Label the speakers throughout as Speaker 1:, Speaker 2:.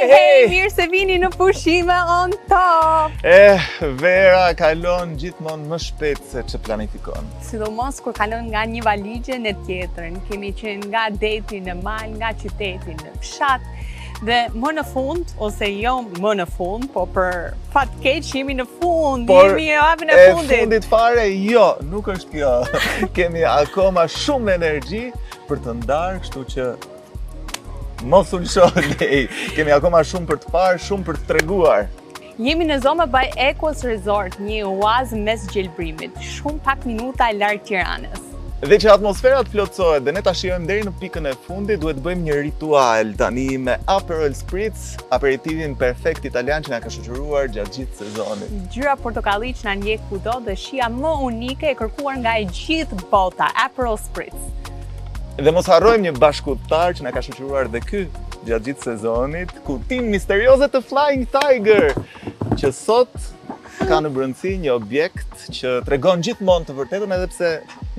Speaker 1: Hej, mirë se vini në pushime on
Speaker 2: top! Eh, vera kalon gjithmonë më shpejt se që planifikon.
Speaker 1: Sidomos kur kalon nga një valixhe në tjetrën, kemi qenë nga deti në mal, nga qyteti në fshat, dhe më në fund, ose jo më në fund, po për fat keq jemi në fund,
Speaker 2: por
Speaker 1: jemi në javën e
Speaker 2: fundit. E fundit fare, jo, nuk është kjo. Kemi akoma shumë energji për të ndarë, kështu që Mos u lësho, Lej. Kemi akoma shumë për të parë, shumë për të
Speaker 1: treguar. Jemi në Zoma by Equus Resort, një oazë mes gjelbrimit, shumë pak minuta larg
Speaker 2: Tiranës. Dhe që atmosfera të plotësohet dhe ne ta shijojmë deri në pikën e fundit, duhet të bëjmë një ritual tani me Aperol Spritz, aperitivin perfekt italian që na ka shoqëruar gjatë gjithë
Speaker 1: sezonit. Ngjyra portokalli që na ndjek kudo dhe shija më unike e kërkuar nga e gjithë bota, Aperol Spritz.
Speaker 2: Dhe mos harrojmë një bashkudhëtar që na ka shoqëruar dhe ky gjatë gjithë sezonit, kutinë misterioze të Flying Tiger, që sot ka në brendësi një objekt që tregon gjithmonë të vërtetën edhe pse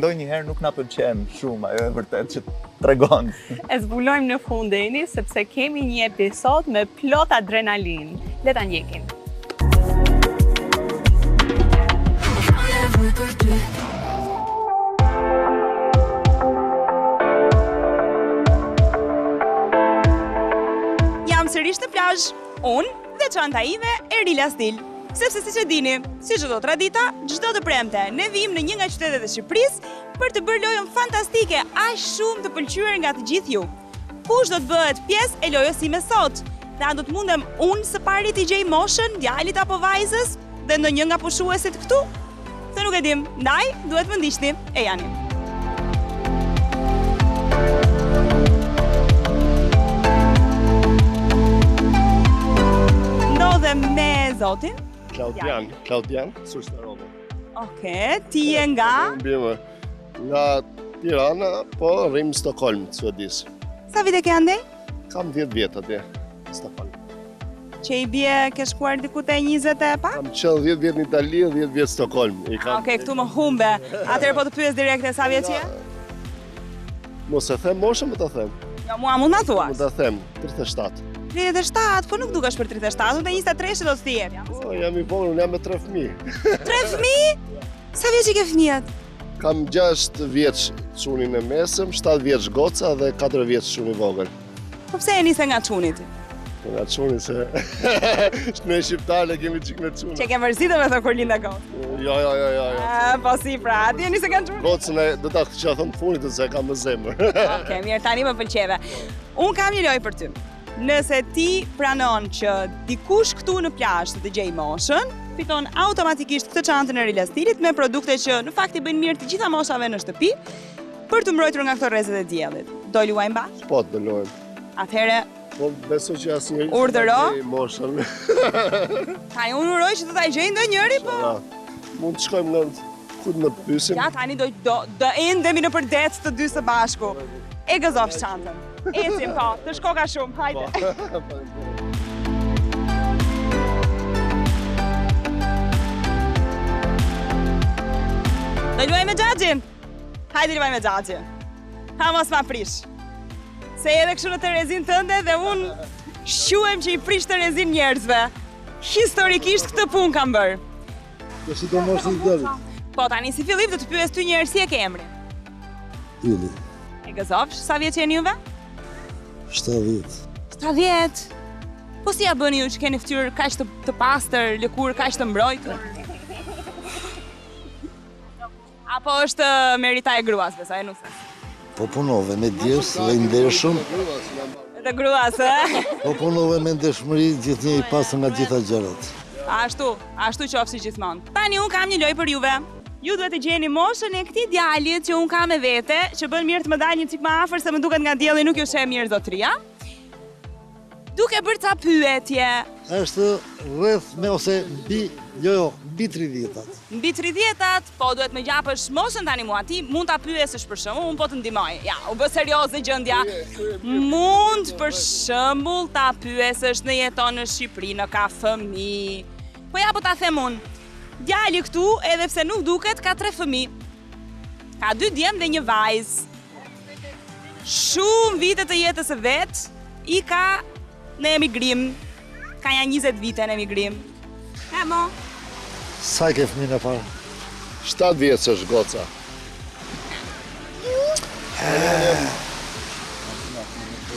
Speaker 2: ndonjëherë nuk na pëlqen shumë ajo e vërtetë që tregon.
Speaker 1: E zbulojmë në fund Eni sepse kemi një episod me plot adrenalinë. Le ta ndjekim.
Speaker 3: Jam sërish në plazh, unë dhe çanta ime e Rilastil. Sepse siç e dini, si çdo tradita, çdo të premte, ne vijmë në një nga qytetet e Shqipërisë për të bërë lojën fantastike, aq shumë të pëlqyer nga të gjithë ju. Kush do të bëhet pjesë e lojës sime sot? Dhe a do të mundem unë së pari t'i gjej moshën djalit apo vajzës dhe ndonjë nga pushuesit këtu? Këtë nuk e dim, ndaj duhet më ndiqni. Ejani. Ndodhem me zotin
Speaker 4: Klaudian, Klaudian, Sushtarova.
Speaker 3: Oke, ti je nga?
Speaker 4: Nga Tirana, po rrim në Stockholm, të
Speaker 3: Suedisë. Sa vite ke andej?
Speaker 4: Kam 10 vjet atje, në
Speaker 3: Stockholm. Që i bie ke shkuar diku te 20 e
Speaker 4: pak? Kam qenë 10 vjet në Itali, 10 vjet në Stockholm.
Speaker 3: I kam... Okej, këtu më humbe. Atëherë po të pyes direkte sa vjeç je?
Speaker 4: Mos e them moshën, më ta
Speaker 3: them. Jo, mua mund na
Speaker 4: thuash. Mund ta them, 37.
Speaker 3: 37, po nuk dukesh për 37, unë te 23 do të të
Speaker 4: jepja. Po, jam i vogël, unë jam me tre
Speaker 3: fëmijë. Tre fëmijë? Sa vjeç i ke
Speaker 4: fëmijët? Kam 6 vjeç çunin e mesëm, 7 vjeç goca dhe 4 vjeç çuni i
Speaker 3: vogël. Po pse e nise nga çuni ti?
Speaker 4: Po nga çuni se ne shqiptarët e kemi çik me
Speaker 3: çunin. Që ke mërzitur me thënë kur linda
Speaker 4: goca. Jo, jo, jo, jo, jo.
Speaker 3: A, po si pra, ti e nise nga çuni.
Speaker 4: Gocën e do ta kisha thënë fundit se e kam në
Speaker 3: zemër. Okej, mirë, tani më pëlqeve. Unë kam një lojë për ty. Nëse ti pranon që dikush këtu në plazh të të gjejë moshën, fiton automatikisht këtë çantën e Rilastilit me produkte që në fakt i bëjnë mirë të gjitha moshave në shtëpi për t'u mbrojtur nga këto rrezet e diellit. Do luajmë
Speaker 4: bashkë? Po, do luajmë.
Speaker 3: Atëherë
Speaker 4: Po besoj që asnjëri
Speaker 3: Urdhëro.
Speaker 4: Moshën.
Speaker 3: Tani unë uroj që të ta gjejë ndonjëri, po.
Speaker 4: Mund të shkojmë në Ku të më
Speaker 3: të pyesim? Ja, tani do, do, do endemi nëpër det të dy së bashku. E gëzofsh çantën. Ecim, po, të shkoka shumë, hajde. Po. Do luaj me xhaxhin. Hajde luaj me xhaxhin. Ha mos ma prish. Se edhe kështu në terezinë tënde dhe unë shquhem që i prish terezinë njerëzve. Historikisht këtë punë kam bërë.
Speaker 4: Po si do moshën e
Speaker 3: djalit? Po tani si fillim do të pyes ty një herë si e ke emrin?
Speaker 4: Ylli.
Speaker 3: E gëzofsh, sa vjeç jeni juve?
Speaker 4: 70.
Speaker 3: 70. Po si ja bëni ju që keni fytyrë kaq të, të pastër, lëkurë kaq të mbrojtur? Apo është merita e gruas, besoj, e
Speaker 5: nuses? Po punove me djersë dhe i ndershëm.
Speaker 3: Dhe gruas,
Speaker 5: e? Po punove me ndershmëri gjithnjë i pastër nga gjitha
Speaker 3: gjërat. Ashtu, ashtu qofshi gjithmonë. Tani unë kam një lojë për juve. Ju duhet të gjeni moshën e këtij djalit që unë kam me vete, që bën mirë të më dalë një çik më afër se më duket nga dielli nuk ju sheh mirë zotëria. Duke bërë ca
Speaker 5: pyetje. Është rreth me ose mbi, jo jo, mbi
Speaker 3: 30-tat. Mbi 30-tat, po duhet më japësh moshën tani mua ti, mund ta pyesësh për shembull, unë po të ndihmoj. Ja, u bë serioze gjendja. Mund për shembull ta pyesësh në jeton në Shqipëri, në ka fëmijë. Po ja po ta them unë. Djali këtu, edhe pse nuk duket, ka tre fëmijë. Ka dy djem dhe një vajzë. Shumë vite të jetës së vet i ka. në emigrim. Ka nja 20 vite në emigrim. He mo.
Speaker 5: Sa e ke fëmijën e parë?
Speaker 4: 7 vjeç është goca.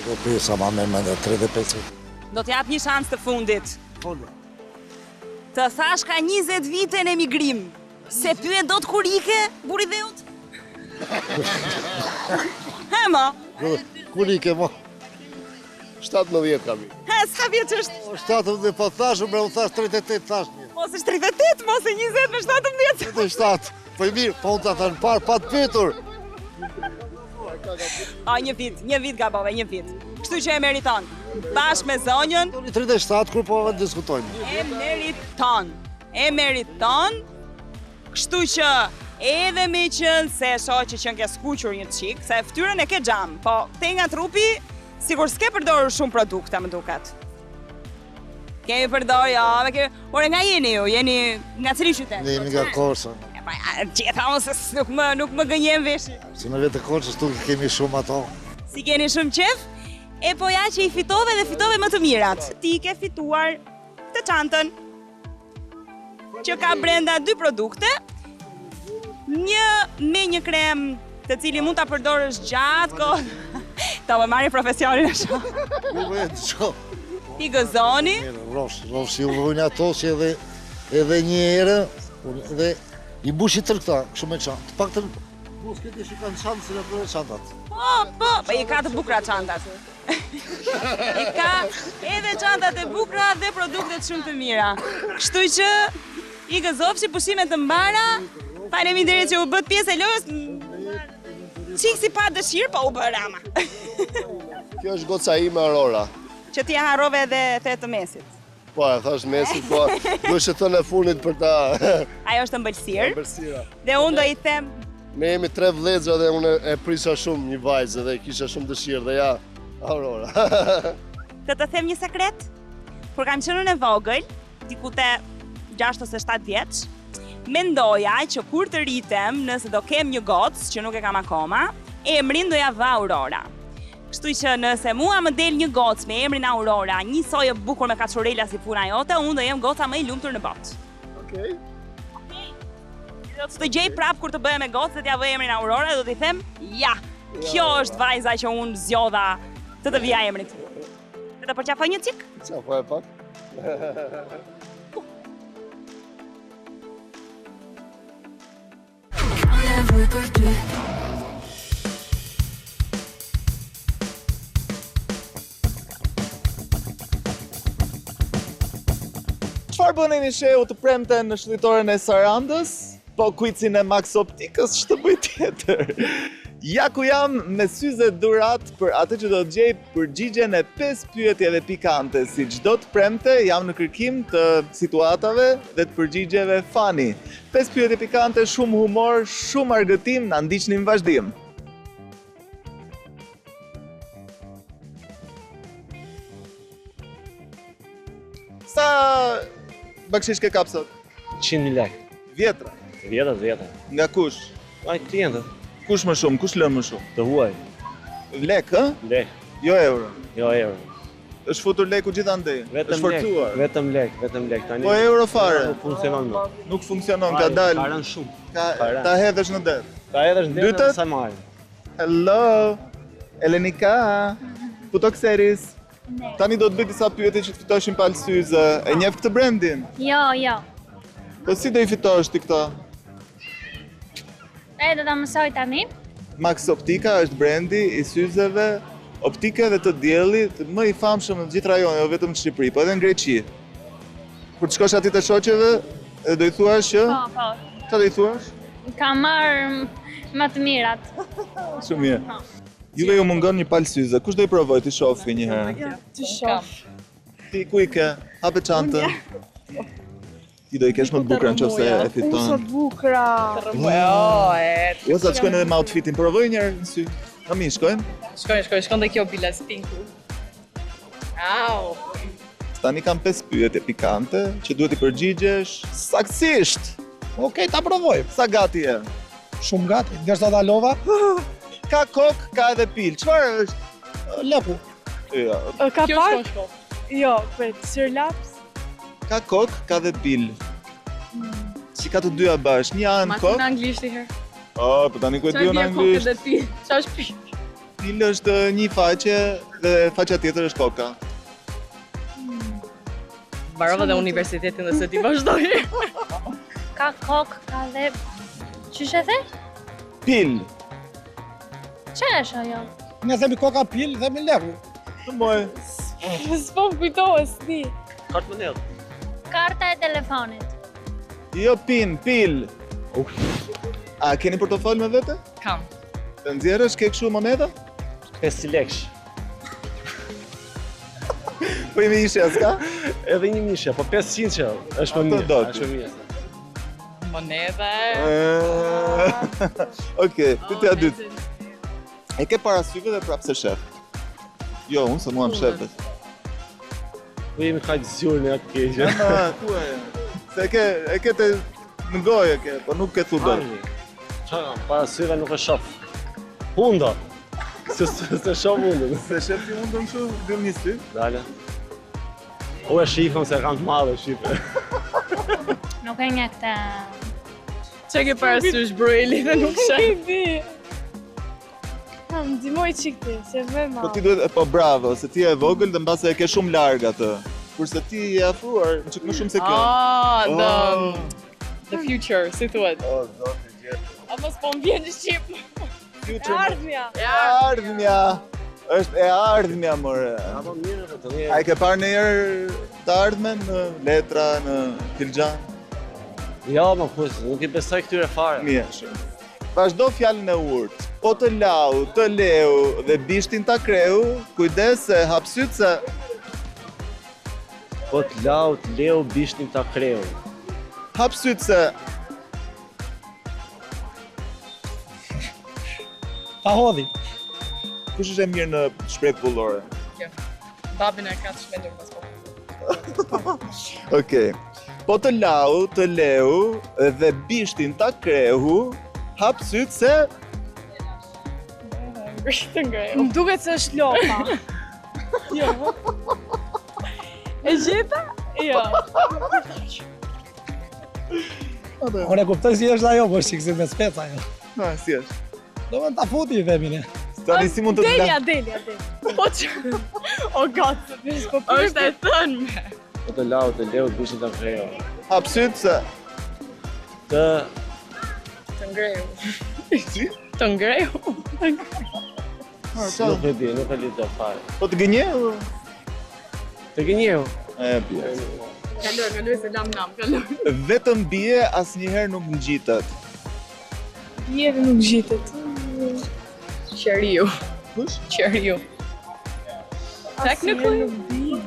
Speaker 5: Po pesa ma me mende, 35.
Speaker 3: Do t'jap një shans të fundit. Të thash ka 20 vite në emigrim. S'e pyet dot kur ike, burri i dheut? He mo.
Speaker 5: Kur ike mo?
Speaker 4: 17 kam
Speaker 3: ik. He, sa vjeç është?
Speaker 5: 17, po thash, unë unë thash 38 thash
Speaker 3: një. Mos është 38, mos e 20 me 17.
Speaker 5: 37, po i mirë, po unë ta thashë parë, pa të pyetur.
Speaker 3: A, një vit, një vit gabove, një vit. Kështu që e meriton. Bashkë me zonjën.
Speaker 5: 37, kur po diskutojmë.
Speaker 3: E meriton. E meriton. Kështu që edhe meqenëse shoh që qenke skuqur një çik, se fytyrën e ke xham, po te nga trupi sikur s'ke përdorur shumë produkte, më duket. Kemi përdorur, jo, me kemi... Ore, nga jeni ju? Jeni nga cili qytet?
Speaker 5: Ne jemi nga Korça.
Speaker 3: E pa, gjeta unë se nuk më, nuk më gënjen veshi.
Speaker 5: Si në vetë Korçës, tu kemi shumë ato.
Speaker 3: Si keni shumë qejf? E po ja që i fitove dhe fitove më të mirat. Ti ke fituar këtë çantën që ka brenda dy produkte, një me një krem të cilin mund ta përdorësh gjatë kohës. Ta më marri profesionin e
Speaker 5: shoh. Po
Speaker 3: Ti gëzoni.
Speaker 5: Rrofsh, rrofsh, ju vëjnë ato që edhe edhe një herë, edhe i mbushi tërë këta, kështu me çantë. Të paktën mos këtë që kanë çantë si ato
Speaker 3: çantat. Po, po, po i ka të bukura çantat. I ka edhe çantat e bukura dhe produktet shumë të mira. Kështu që i gëzofshi pushime të mbara. Faleminderit që u bëtë pjesë e lojës. Çik si pa dëshirë, po u bëra ama.
Speaker 4: Kjo është goca ime Aurora.
Speaker 3: Që ti e harrove edhe the të mesit.
Speaker 4: Po, e thash mesit, po, duhet që thënë e fundit për ta...
Speaker 3: Ajo është ëmbëlsirë.
Speaker 4: Ëmbëlsira.
Speaker 3: Dhe unë do i them...
Speaker 4: Ne jemi tre vëllezër dhe unë e prisha shumë një vajzë dhe kisha shumë dëshirë dhe ja, Aurora.
Speaker 3: Të të them një sekret? Kur kam qenë unë e vogël, diku te 6 ose 7 vjeç, mendoja që kur të rritem, nëse do kem një gocë, që nuk e kam akoma, emrin do ja vë Aurora. Kështu që nëse mua më del një gocë me emrin Aurora, njësoj e bukur me kaçurela si puna jote, unë do jem goca më e lumtur në botë.
Speaker 4: Okej.
Speaker 3: Okej. Do të të gjej prap kur të bëhem me gocë dhe t'ja vë emrin Aurora dhe do t'i them, ja, kjo është vajza që unë zgjodha të të vija emrin. Të të përqafoj një
Speaker 4: çik? Përqafoj pak.
Speaker 2: Çfarë bën Eni Shehu të premten në shëtitoren e Sarandës? Po kuicin e Max Optikës, ç'të bëj tjetër? Ja ku jam me syze dhuratë për atë që do të gjej përgjigjen e 5 pyetjeve pikante. Si çdo të premte, jam në kërkim të situatave dhe të përgjigjeve funny. 5 pyetje pikante, shumë humor, shumë argëtim, na ndiqni në vazhdim. Sa bakshish ke kap sot?
Speaker 6: 100.000 lekë.
Speaker 2: Vjetra.
Speaker 6: Vjetra, vjetra.
Speaker 2: Nga kush?
Speaker 6: Ai klientët.
Speaker 2: Kush më shumë, kush lë më shumë?
Speaker 6: Të huaj.
Speaker 2: Lek, ë?
Speaker 6: Lek.
Speaker 2: Jo euro.
Speaker 6: Jo euro.
Speaker 2: Është futur leku gjithandej.
Speaker 6: Vetëm
Speaker 2: është forcuar.
Speaker 6: Vetëm lek, vetëm lek
Speaker 2: tani. Po euro fare.
Speaker 6: Nuk funksionon
Speaker 2: më. Nuk funksionon, ka
Speaker 6: dalë. Ka rënë shumë.
Speaker 2: Ka ta hedhësh në
Speaker 6: det. Ta hedhësh në det, sa marrin.
Speaker 2: Hello. Elenika. Που το ξέρεις. Ναι. Tani do të bëj disa pyetje që të fitosh një palë syze. E njeh këtë brandin?
Speaker 7: Jo, jo.
Speaker 2: Po si do i fitosh ti këto?
Speaker 7: E do ta mësoj tani.
Speaker 2: Max Optika është brendi i syzeve optike dhe të diellit më i famshëm në gjithë rajonin, jo vetëm në Shqipëri, po edhe në Greqi. Kur të shkosh aty te shoqeve, edhe do i thuash që
Speaker 7: Po, po.
Speaker 2: Çfarë do i thuash?
Speaker 7: Kam marrë më të mirat.
Speaker 2: Shumë mirë. Po. Juve ju mungon një palë syze. Kush do i provojë t'i shofi një herë?
Speaker 3: T'i shoh.
Speaker 2: Ti ku i ke? Hape çantën. Ti do i kesh më të bukura në qoftë se e fiton.
Speaker 3: Sa të bukura.
Speaker 1: Jo, e.
Speaker 2: Jo, sa të shkojnë edhe me outfitin, provoj një herë në sy. A mi, shkojnë?
Speaker 1: Shkojnë, shkojnë, shkon dhe kjo bilas pinku. Au.
Speaker 2: Tani kam 5 pyetje pikante që duhet t'i përgjigjesh saktësisht.
Speaker 8: Okej, ta provoj.
Speaker 2: Sa gati je?
Speaker 8: Shumë gati, ndërsa dalova.
Speaker 2: Ka kokë, ka edhe pilë. Çfarë është?
Speaker 8: Lepu.
Speaker 2: Jo.
Speaker 3: Ka pak?
Speaker 9: Jo, prit, syrlaps.
Speaker 2: Ka kokë, ka dhe pil. Si ka të dyja bashkë, një anë
Speaker 10: Ma
Speaker 2: kokë.
Speaker 10: në anglisht i herë.
Speaker 2: Oh, po tani ku e di unë anglisht.
Speaker 10: dhe pil. Qa është pil?
Speaker 2: Pil është një faqe dhe faqja tjetër është koka.
Speaker 10: Mbarova dhe universitetin dhe se ti vazhdoj.
Speaker 7: Ka kokë, ka dhe... Qysh e the?
Speaker 2: Pil.
Speaker 7: Qa është ajo?
Speaker 8: Ne themi koka pil, themi leku.
Speaker 2: Të moj.
Speaker 9: S'po më kujtohet, s'di.
Speaker 6: Kartë monedhë.
Speaker 7: Karta e telefonit.
Speaker 2: Jo pin, pil. A keni portofol me vete?
Speaker 10: Kam.
Speaker 2: Të nxjerrësh ke kështu moneda?
Speaker 6: 5 leksh.
Speaker 2: Po jemi ishe, s'ka?
Speaker 6: Edhe një mishja, po 500 që është më
Speaker 2: Ato
Speaker 6: mirë.
Speaker 2: do ti.
Speaker 6: Është më mirë.
Speaker 10: Monedhe.
Speaker 2: Okej, pyetja e dytë. E ke para syve dhe prapë se shef. Jo, unë se mua më shef. vetë.
Speaker 6: Po jemi kaq zgjuar në atë keqe.
Speaker 2: Ma, thuaj. Se e ke e ke te në gojë e ke, po nuk ke thu dot.
Speaker 6: Qa kam, para syve nuk e shoh. Hunda. Se se, se shoh hundën.
Speaker 2: Se shef ti hundën kështu, mbyll një sy.
Speaker 6: Dale. O e shifëm se e kam të madhe shife.
Speaker 7: Nuk e një këtë...
Speaker 10: Që ke parasysh Brueli dhe nuk
Speaker 9: Nuk e
Speaker 10: sheh.
Speaker 9: di. Ha, më ndihmoj çik ti, se më
Speaker 2: Po
Speaker 9: madh.
Speaker 2: ti duhet, po bravo, se ti je e vogël dhe mbase e ke shumë larg atë. Kurse ti je afruar, një çik më shumë se kjo.
Speaker 10: Ah, the
Speaker 2: Oh.
Speaker 10: the future, si thuhet.
Speaker 2: Oh, zoti gjetë.
Speaker 10: A mos po më vjen në shqip.
Speaker 2: Future.
Speaker 9: Ardhmja.
Speaker 2: E ardhmja. Është e ardhmja more.
Speaker 6: Apo mirë po tani.
Speaker 2: A e ke parë ndonjëherë të ardhmen në letra, në filxhan?
Speaker 6: Jo, më kus, nuk i besoj këtyre fare.
Speaker 2: Mirë, shumë. Vazhdo fjalën e urtë. Po të lau, të leu dhe bishtin ta kreu, kujdes se hap syt se
Speaker 6: Po të lau, të leu, bishtin ta kreu.
Speaker 2: hap syt se
Speaker 8: Ta hodhi.
Speaker 2: kush është e mirë në shprehje popullore.
Speaker 10: Kjo. Babin e ka të shmendur pas po.
Speaker 2: Okej. Po të lau, të leu dhe bishtin ta kreu, hap syt se
Speaker 10: Të ngreu.
Speaker 9: Më duket se është lopa. Jo. E gjeta? Jo.
Speaker 8: Unë e kuptoj si është ajo, po është si me speca ajo.
Speaker 2: Na, si është?
Speaker 8: Do më ta futi i themi ne.
Speaker 2: Tani si mund të të
Speaker 9: Delja,
Speaker 2: la...
Speaker 9: delja, delja.
Speaker 10: Po që... O God, është e thënë.
Speaker 6: Po të lau, të leu, bishtin ta kreu.
Speaker 2: Hap syt se
Speaker 6: Të
Speaker 10: Të ngreu.
Speaker 2: Si?
Speaker 10: Të ngreu.
Speaker 6: nuk e di, nuk e di dot fare.
Speaker 2: Po të gënjeu.
Speaker 6: Të gënjeu.
Speaker 2: E bie.
Speaker 10: Kaloj, kaloj se lam nam, kaloj.
Speaker 2: Vetëm bie asnjëherë nuk ngjitet.
Speaker 9: Bie dhe nuk gjitet.
Speaker 10: Qeriu.
Speaker 2: Kush?
Speaker 10: Qeriu. Technically,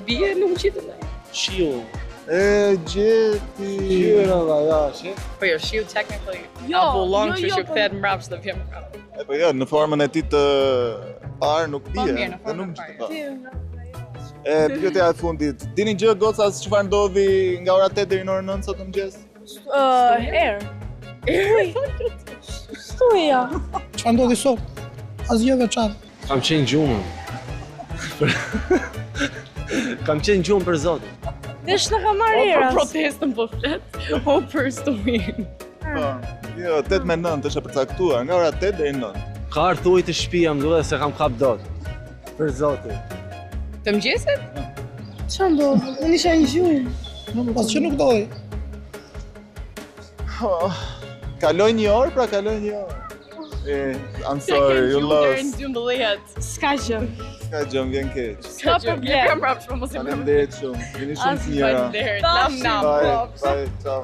Speaker 10: bie nuk gjitet.
Speaker 6: Shiu.
Speaker 2: E gjeti.
Speaker 6: Qyra, va, ja, shi.
Speaker 10: Po jo, shiu technically.
Speaker 9: Jo,
Speaker 10: avullon,
Speaker 9: jo,
Speaker 10: kështu
Speaker 9: jo,
Speaker 10: që
Speaker 9: po-
Speaker 10: kthehet mbrapsht dhe vjen mbrapsht.
Speaker 2: E po jo, në formën e tij të parë nuk
Speaker 10: Po,
Speaker 2: bie.
Speaker 10: mirë, në
Speaker 2: dhe
Speaker 10: formën
Speaker 2: nuk
Speaker 10: e parë.
Speaker 2: ngjitet. po. E pyetja e fundit, dini gjë goca se çfarë ndodhi nga ora 8 deri në orën 9 sot në mëngjes?
Speaker 9: Ë, erë. Stuja.
Speaker 8: Çfarë ndodhi sot? Asgjë veçantë.
Speaker 6: Kam qenë gjumë. Kam qenë gjumë për zotin.
Speaker 9: Desh në ka marrë
Speaker 10: O për
Speaker 9: era.
Speaker 10: protestën po flet, o për stuhin.
Speaker 2: Po. Jo, 8 me 9 është e përcaktuar, nga ora 8 deri në 9.
Speaker 6: Ka ardhur ujë të shtëpia, më duket se kam kap dot. Për zotin.
Speaker 10: Të mëngjesit?
Speaker 9: Qa ndodhi? Unë isha në gjumë.
Speaker 8: Pas që nuk ndodhi.
Speaker 2: Oh, kaloi një orë, pra kaloi një orë. E, I'm sorry, you
Speaker 10: Deri
Speaker 2: lost.
Speaker 10: në 12.
Speaker 9: S'ka gjë.
Speaker 2: S'ka gjë, më vjen keq.
Speaker 9: S'ka problem.
Speaker 10: Jam mbrapsht, po mos i
Speaker 2: Faleminderit shumë. Jeni shumë të mira.
Speaker 10: Faleminderit. Lam nam.
Speaker 2: Bye, bye, ciao.